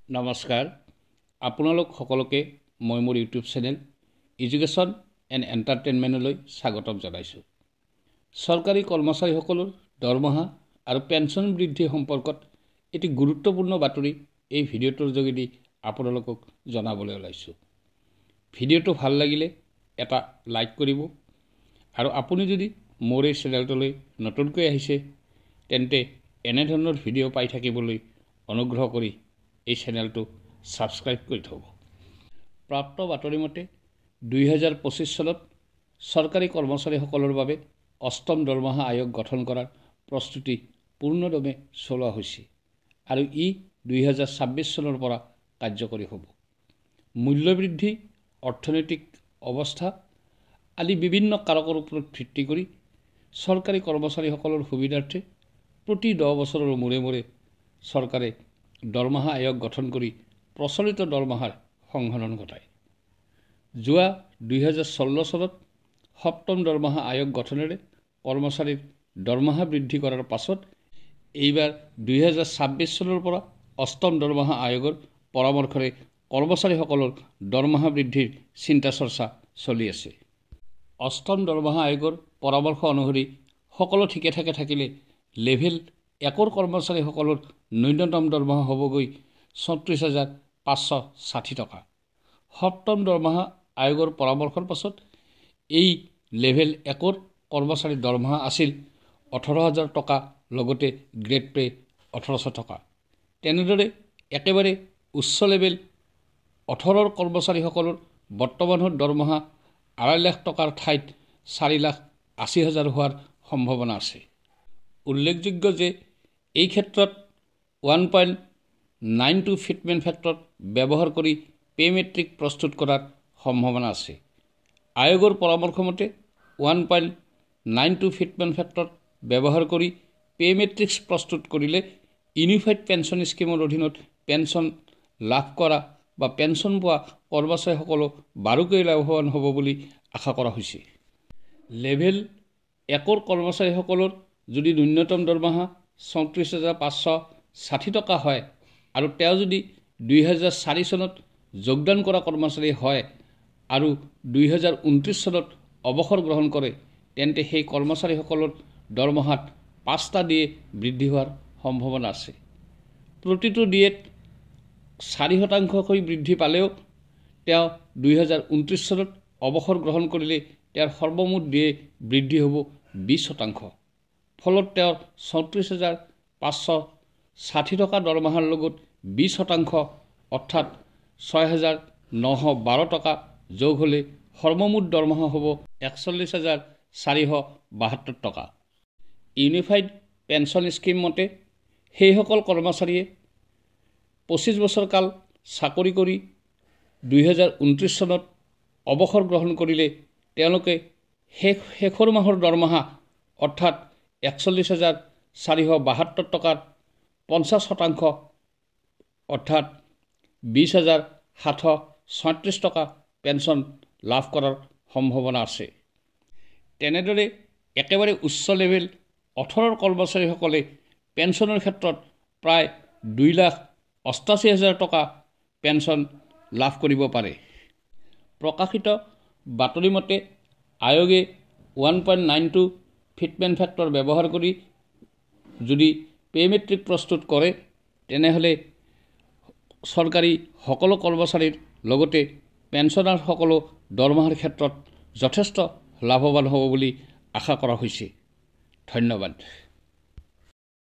নমস্কাৰ, আপোনালোক সকলোকে মই মোৰ ইউটিউব চেনেল এডুকেশ্যন এণ্ড এণ্টাৰটেইনমেণ্টলৈ স্বাগতম জনাইছোঁ। চৰকাৰী কৰ্মচাৰীসকলৰ দৰমহা আৰু পেঞ্চন বৃদ্ধি সম্পৰ্কত এটি গুৰুত্বপূৰ্ণ বাতৰি এই ভিডিঅ'টোৰ যোগেদি আপোনালোকক জনাবলৈ ওলাইছোঁ। ভিডিঅ'টো ভাল লাগিলে এটা লাইক কৰিব আৰু আপুনি যদি মোৰ এই চেনেলটোলৈ নতুনকৈ আহিছে তেন্তে এনেধৰণৰ ভিডিঅ' পাই থাকিবলৈ অনুগ্ৰহ কৰি এই চেনেলটো ছাবস্ক্ৰাইব কৰি থ'ব। প্ৰাপ্ত বাতৰি মতে 2025 চনত চৰকাৰী কৰ্মচাৰীসকলৰ বাবে অষ্টম দৰমহা আয়োগ গঠন কৰাৰ প্ৰস্তুতি পূৰ্ণদমে চলোৱা হৈছে আৰু ই 2026 চনৰ পৰা কাৰ্যকৰী হ'ব। মূল্যবৃদ্ধি, অৰ্থনৈতিক অৱস্থা আদি বিভিন্ন কাৰকৰ ওপৰত ভিত্তি কৰি চৰকাৰী কৰ্মচাৰীসকলৰ সুবিধাৰ্থে প্ৰতি 10 বছৰৰ মূৰে মূৰে চৰকাৰে দৰমহা আয়োগ গঠন কৰি প্ৰচলিত দৰমহাৰ সংশোধন ঘটায়। যোৱা 2016 চনত সপ্তম দৰমহা আয়োগ গঠনেৰে কৰ্মচাৰীৰ দৰমহা বৃদ্ধি কৰাৰ পাছত এইবাৰ 2026 চনৰ পৰা অষ্টম দৰমহা আয়োগৰ পৰামৰ্শৰে কৰ্মচাৰীসকলৰ দৰমহা বৃদ্ধিৰ চিন্তা চৰ্চা চলি আছে। অষ্টম দৰমহা আয়োগৰ পৰামৰ্শ অনুসৰি সকলো ঠিকে ঠাকে থাকিলে লেভেল 1ৰ কৰ্মচাৰীসকলৰ ন্যূনতম দৰমহা হ'বগৈ 34,560 টকা। সপ্তম দৰমহা আয়োগৰ পৰামৰ্শৰ পাছত এই লেভেল 1ৰ কৰ্মচাৰীৰ দৰমহা আছিল 18,000 টকা, লগতে গ্ৰেড পে 1,800 টকা। তেনেদৰে একেবাৰে উচ্চ লেভেল 18ৰ কৰ্মচাৰীসকলৰ বৰ্তমানৰ দৰমহা 2.5 লাখ টকাৰ ঠাইত 4,80,000 হোৱাৰ সম্ভাৱনা আছে। উল্লেখযোগ্য যে এই ক্ষেত্ৰত 1.92 ফিটমেণ্ট ফেক্টৰ ব্যৱহাৰ কৰি পে' মেট্ৰিক প্ৰস্তুত কৰাৰ সম্ভাৱনা আছে। আয়োগৰ পৰামৰ্শ মতে 1.92 ফিটমেণ্ট ফেক্টৰ ব্যৱহাৰ কৰি পে' মেট্ৰিক্স প্ৰস্তুত কৰিলে ইউনিফাইড পেঞ্চন স্কীমৰ অধীনত পেঞ্চন লাভ কৰা বা পেঞ্চন পোৱা কৰ্মচাৰীসকলো বাৰুকৈ লাভৱান হ'ব বুলি আশা কৰা হৈছে। লেভেল 1ৰ কৰ্মচাৰীসকলৰ যদি ন্যূনতম দৰমহা 34,560 টকা হয় আৰু তেওঁ যদি 2004 চনত যোগদান কৰা কৰ্মচাৰী হয় আৰু 2029 চনত অৱসৰ গ্ৰহণ কৰে, তেন্তে সেই কৰ্মচাৰীসকলৰ দৰমহাত 5টা দিয়ে বৃদ্ধি হোৱাৰ সম্ভাৱনা আছে। প্ৰতিটো ডিএত 4 শতাংশকৈ বৃদ্ধি পালেও তেওঁ 2029 চনত অৱসৰ গ্ৰহণ কৰিলে তেওঁৰ সৰ্বমুঠ ডিএ বৃদ্ধি হ'ব 20 শতাংশ। ফলত তেওঁৰ 34,560 টকা দৰমহাৰ লগত 20 শতাংশ অৰ্থাৎ 6,912 টকা যোগ হ'লে সৰ্বমুঠ দৰমহা হ'ব 41,472 টকা। ইউনিফাইড পেঞ্চন স্কীম মতে সেইসকল কৰ্মচাৰীয়ে 25 বছৰ কাল চাকৰি কৰি 2029 চনত অৱসৰ গ্ৰহণ কৰিলে তেওঁলোকে শেষৰ মাহৰ দৰমহা অৰ্থাৎ 41,472 টকাৰ 50 শতাংশ অৰ্থাৎ 20,736 টকা পেঞ্চন লাভ কৰাৰ সম্ভাৱনা আছে। তেনেদৰে একেবাৰে উচ্চ লেভেল 18ৰ কৰ্মচাৰীসকলে পেঞ্চনৰ ক্ষেত্ৰত প্ৰায় 2,88,000 টকা পেঞ্চন লাভ কৰিব পাৰে। প্ৰকাশিত বাতৰি মতে আয়োগে 1.92 ফিটমেণ্ট ফেক্টৰ ব্যৱহাৰ কৰি যদি পে' মেট্ৰিক প্ৰস্তুত কৰে তেনেহ'লে চৰকাৰী সকলো কৰ্মচাৰীৰ লগতে পেঞ্চনাৰসকলো দৰমহাৰ ক্ষেত্ৰত যথেষ্ট লাভৱান হ'ব বুলি আশা কৰা হৈছে। ধন্যবাদ।